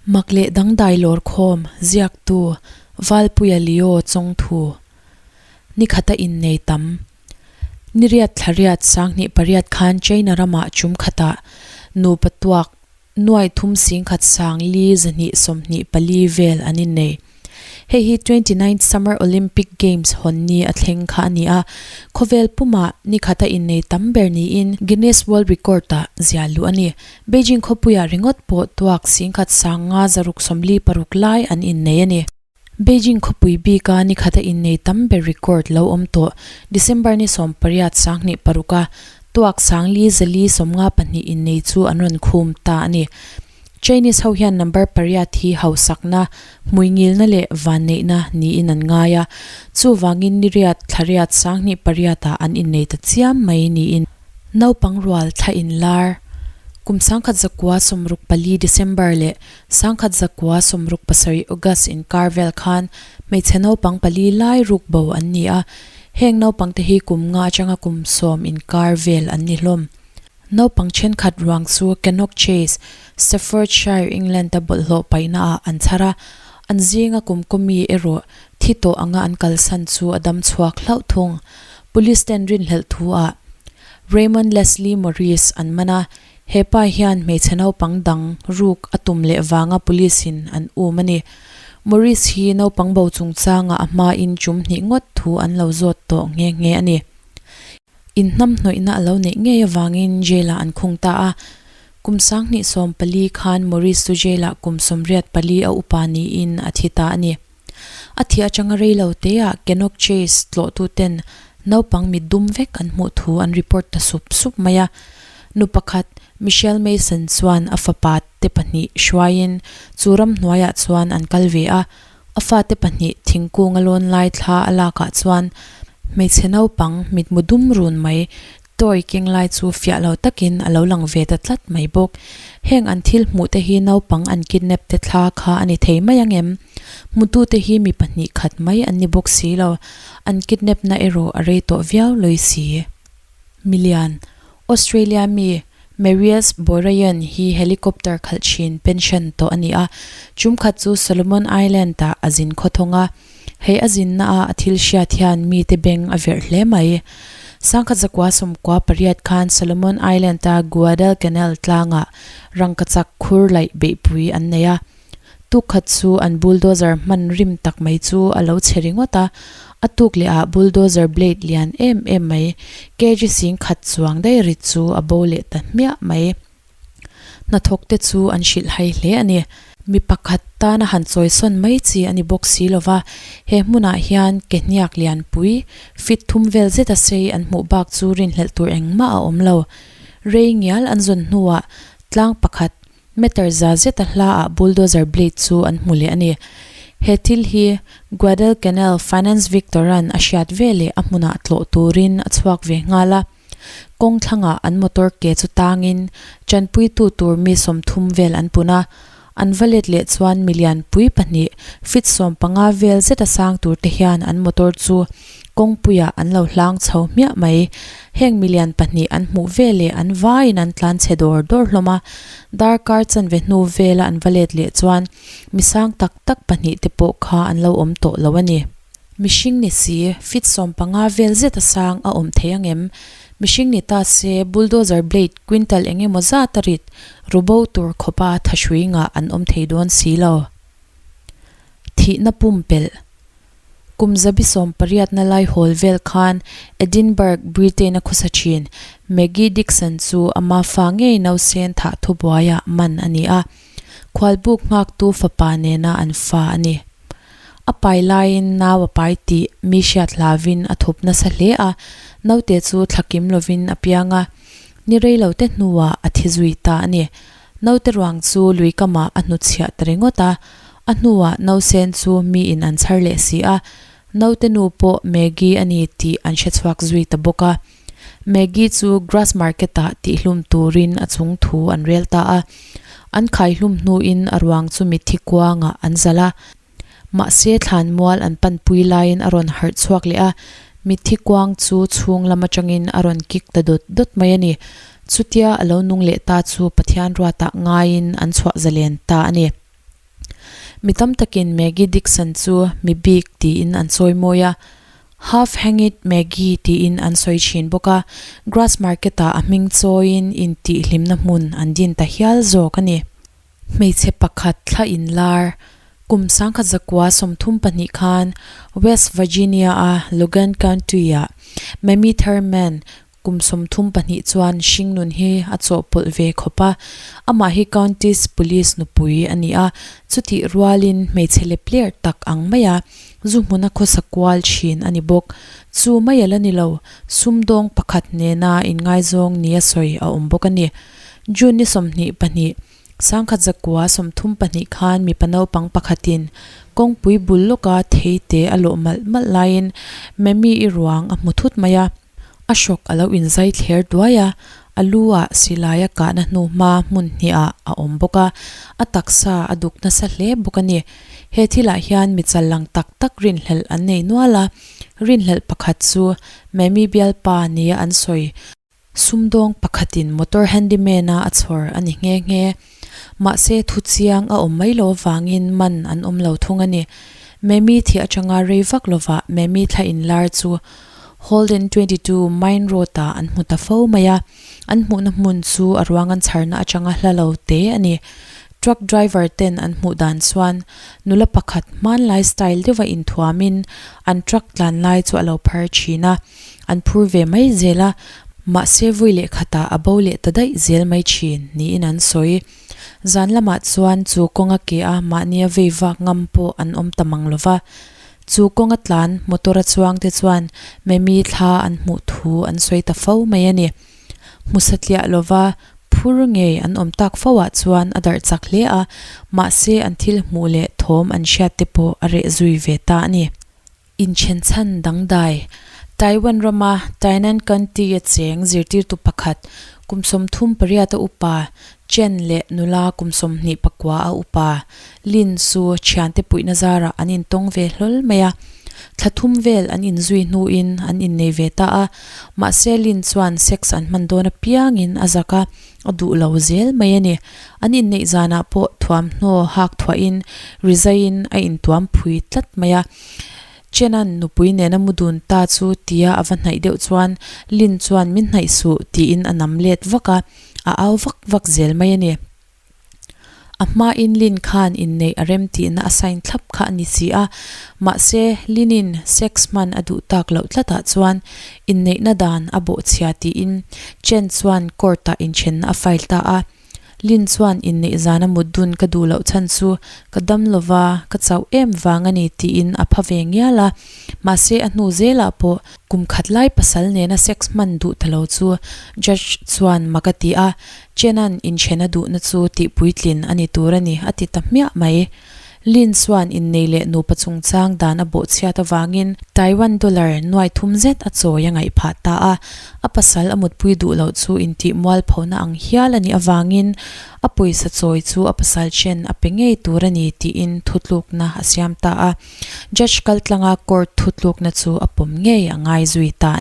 Mak leh dangdai lawrkhawm ziaktu Valpuia Leo Chawngthu Nikhata innei tam Niriat thlariat sanghnih pariat khan China ramah chum khatah nupa tuak nuai thum singkhat sang li 224 vel an innei. Hei hi 29th Summer Olympic Games hawn ni a thleng kha a ni a, khawvel pumah ni khata innei tam ber niin Guinness World Record-ah ziah luh a ni. Beijing khawpuiah ringawt pawh tuak 10,000 sanga 646 lai an innei a ni. Beijing khawpui bika ni khata innei tam ber record lo awm tawh December ni 18 sanghnih paruk a tuak 4 452 innei chu an rawn khum ta a ni. Chinese ho hian number pariat hi hausakna, hmuingilna leh vanneihna niin an ngai a, chuvangin niriat, thlariat, sanghnih pariatah an innei ta chiam mai niin naupang rual thla inlar kum 1964 December leh 1967 August inkar vel khan hmeichhe naupang pali lai ruk bo an ni a, heng naupangte hi kum nga atanga kum sawm inkar vel an ni hlawm. Naupang thenkhat ruang chu Cannock Chase, Staffordshire, England-a bawlhhlawh paihnaah an chhar a, an zinga kumkawmi erawh thi tawh anga an kalsan chu a dam chhuak hlauh thung. Police ten rinhlelh thu-ah Raymond Leslie Morris an man a, he pa hian hmeichhe naupang dang ruk a tum leh vanga police-in an um a ni. Morris hi naupang bo chungchangah a hmain chum hnih ngawt thu an lo zawt tawh nghe nghe a ni. Inhnamhnawihna a lo neih ngei avangin jail-ah an khung ta a. Kum 2014 khan Maurice chu jail-ah kum 84 a upa niin a thi ta a ni. A thih atanga rei lo teah Cannock Chase tlawhtuten naupang mit dum vek an hmuh thu an report ta sup sup mai a. Nu pakhat Michelle Mason chuan a fapa te pahnih hruaiin chu ramhnuaiah chuan an kal ve a. A fate pahnih thingkung a lawn lai thla a lakah chuan hmeichhe naupang mitmu dum run mai toy keng lai chu fiah lo takin a lo lang ve ta tlat mai bawk. Heng an thil hmuh te hi naupang an kidnap te thla kha a ni thei mai ang em? Hmutute hi mi pahnih khat mai an ni bawk si lo, an kidnap na erawh a rei tawh viau lawi si. Milian, Australia mi Marius Borayan hi helicopter khalh thin pension tawh a ni a, chum khat chu Solomon Island-ah a zin khawthawng a, hei a zinna a a thil hriat hian mite beng a verh hle mai. Sangkhat zakua sawmkua pariat khan Solomon Island-a Guadalcanal tlangah rangkachak khur laih beihpui an nei a. Tuk khat chu an bulldozer hman rim tak mai chu a lo chhe ringawt a, a tuk leh ah bulldozer blade lian em em mai kg sing khat chuang daih rit chu a bo leh ta hmiah mai. Hnathawk te chu an hrilh hai hle a ni. Mi pakhat tana han chawisawn mai chi a ni bawk si lova, he hmunah hian ke hniak lianpui fit thum vel zeta sei an hmuh bak chu rinhlelh tur engmah a awm lo. Rei ngial an zawn hnuah tlang pakhat Meter za zeta hlaah bulldozer blade chu an hmu leh a ni. He thil hi Guadalcanal Finance Victor-a'n a hriat veleh a hmunah tlawh turin a chhuak ve nghal a. Kawng thlangah an motor ke chu tangin tanpuitu tur mi 30 vel an pun a. An va let leh chuan milian pui pahnih feet 15 vel zeta sang tur te hian an motor chu Kawngpuiah an lo hlang chho hmiah mai. Heng milian pahnih an hmuh veleh an vaiin an tlan chhe dawr dawr hlawm a. Darkar chanve hnu vela an va let leh chuan mi sang tak tak pahnih te pawh kha an lo awm tawh lo a ni. Mihring ni si, feet 15 vel zet a sang a awm thei ang em? Mihring ni ta se, bulldozer blade quintal eng emaw zat a rit rubo tur khawpa thahrui ngah an awm thei dawn si lo. Thihna pumpelh. Kum zabi 18na lai hawl vel khan Edinburgh, Britain a khawsa thin Maggie Dixon chu ama fa ngei nausen thah thubuaiah man a ni a, khualbuk nghaktu fapa nena an fa a ni. A pai laiin nau a pai tih mi hriat hlavin a thup nasa hle a, naute chu thlakim lovin a piang a, ni reilote hnuah a thi zui ta a ni. Naute ruang chu lui kamah a hnutchhiah ta ringawt a, a hnuah nausen chu miin an chhar leh si a, naute nu pawh Maggie a ni tih an hre chhuak zui ta bawk a. Maggie chu grass market-ah tihhlum turin a chung thu an rel ta a, an khaihlum hnuin a ruang chu mitthi kuangah an zalh a. Mahse thlanmual an panpui laiin a rawn harh chhuak leh a, mitthi kuang chu chhung lam atangin a rawn kik ta dawt dawt mai a ni. Chutia a lo nung leh ta chu Pathian ruatah ngaiin an chhuah zalen ta a ni. Mi tam takin Maggie Dixon chu mi bik tiin an sawi mawi a, Half Hanged Maggie tiin an sawi thin bawk a, Grassmarket ah a hming chawiin intihhlimna hmun an din ta hial zawk a ni. Hmeichhe pakhat thla inlar kum 1934 khan West Virginia-a Logan County-ah Mamie Thurman kum 32 chuan hringnun hi a chawhpawlh ve khawp a, amah hi County's Police nupui a ni a, chutih rualin hmeichhe lepler tak ang maia zu hmuna khawsa kual thin a ni bawk. Chu mai a la ni lo, sumdawng pakhat nena inngaizawng nia sawi a awm bawk a ni. June ni 22, 1932 khan mipa naupang pakhatin kawngpui bul lawka theite a lawh malh malh laiin Mamie-i ruang a hmu thut mai a. A hrawk a lo inzai thler duai a, a lu ah silai a kahna hnu hma hmun hnihah a awm bawk a, a taksa a duk nasa hle bawk a ni. He thilah hian mi chal lang tak tak rinhlelh an nei nual a, rinhlelh pakhat chu Mamie bialpa nia an sawi. Sumdawng pakhatin motor handyman a a chhawr a ni nghe nghe. Mahse thu chiang a awm mai lo avangin man an awm lo thung a ni. Mamie thih atanga rei vak lovah Mamie thla inlar chu Holden 22 Mine Road ah an hmu ta fo mai a. An hmuhna hmun chu a ruang an chharna atanga hla lo te a ni. Truck driver ten an hmuh dan chuan nula pakhat hmanlai style deuha inthuamin an truck tlan lai chu a lo phar thin a. An phur ve mai zel a, mahse vui leh khatah a bo leh ta daih zel mai thin niin an sawi. Zan lamah chuan chu kawnga ke a mahnia vei vak ngam pawh an awm ta mang lo va. Chu kawnga tlan motor a chuang te chuan Memi thla an hmuh thu an sawi ta fo mai a ni. Hmu satliah lova phur ngei an awm tak fo ah chuan a darh chak hle a, mahse an thil hmuh leh thawm an hriat te pawh a reh zui ve ta a ni. Inchhenchhan dangdai, Taiwan rama Tainan County-a cheng zirtirtu pakhat, kum 38 a upa Chen leh nula kum 29 a upa Lin chu thiante puihna zarah an intawng ve hlawl mai a. Thla thum vel an inzui hnuin an innei ve ta a, mahse Lin chuan sex an hman dawn apiangin a zak a, a duh lo zel mai a ni. An inneih zanah pawh thuamhnaw hak thuahin rizaiin a intuam phui tlat mai a. Chenan nupui nena mu dun ta chu tia a va hnaih deuh chuan Lin chuan min hnaih suh tiin a nam let vak a, a au vak vak zel mai a ni. A hmain Lin khan inneih a rem tihna a sign thlap kha a ni si a, mahse Linin sex hman a duh tak loh tlatah chuan inneihna dan a bawhchhia tiin Chen chuan court-ah inthenna a file ta a. Lin chuan inneih zana mut dun ka duh loh chhan chu ka dam lova ka chauh em vang a ni tiin a pha ve ngial a. Mahse a hnu zelah pawh kum khat lai pasal nena sex hman duh ta lo chu judge chuan mak a ti a, Chena'n inchhena duhna chu tihpuitlin a ni tur a ni a ti ta hmiah mai. Lin chuan innei leh nupa chungchang dan a bawhchhiat avangin Taiwan dollar nuai thum zet a chawi a ngaih phah ta a. A pasal a mutpui duh loh chu intih mualphona ang hial a nih avangin a pawisa chawi chu a pasal chen a pe ngei tur a ni tiin thutlukna a siam ta a. Judge kaltlanga court thutlukna chu a pawm ngei a ngai zui ta.